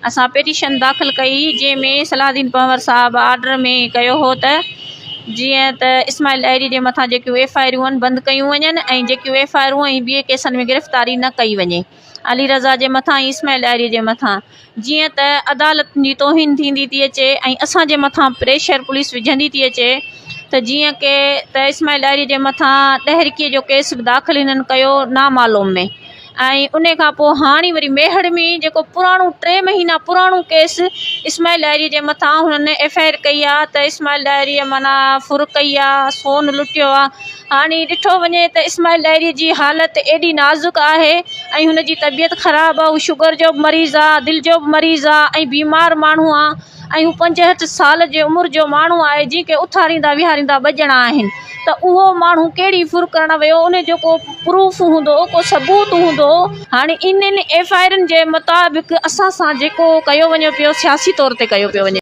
اسان پٽيشن داخل ڪئي جنهن ۾ صلاح الدين پنهور صاحب آرڊر ۾ ڪيو هو ته جيئن ته اسماعيل ڏاهري جي مٿان جيڪيون ايف I آرون آهن بند ڪيون وڃن ۽ جيڪيون ايف I آرون ۽ ٻئي ڪيسن ۾ گرفتاري نه ڪئي وڃي علي رضا جي مٿان ۽ اسماعيل ڏاهري جي مٿان جيئن ته عدالتن جي توهين ٿيندي ٿي اچي ۽ اسان جي مٿان پريشر پوليس وجهندي ٿي اچي ته جيئن ڪي ته اسماعيل ڏاهري جي مٿان ڏهرڪي جو ڪيس به داخل هنن ڪيو نامعلوم ۾ ۽ انهي کان پوء هاڻي وري ميهڙ ۾ جيڪو پراڻو ٽي مهينا پراڻو ڪيس اسماعيل ڏاهري جي مٿان هنن ايف I R ڪئي آ ته اسماعيل ڏاهري معنيٰ ڦر ڪئي آ سون لٽيو آ هاڻي ڏٺو وڃي ته اسماعيل ڏاهري جي حالت ايڏي نازڪ آهي ۽ هن جي طبيعت خراب آ هو شگر جو به مريض آ دل جو به مريض آ ۽ بيمار ماڻهو آ ۽ هو 65 سال جي عمر جو ماڻهو آهي جنهن کي اٿاريندا ويهاريندا ٻه ڄڻا آهن ته اهو ماڻهو ڪهڙي ڦر ڪرڻ ويو ان جو ڪو پروف هوندو ڪو ثبوت هوندو. هاڻي انهن ايف I آرن جي مطابق اسان سان جيڪو ڪيو وڃي پيو سياسي طور تي ڪيو پيو وڃي.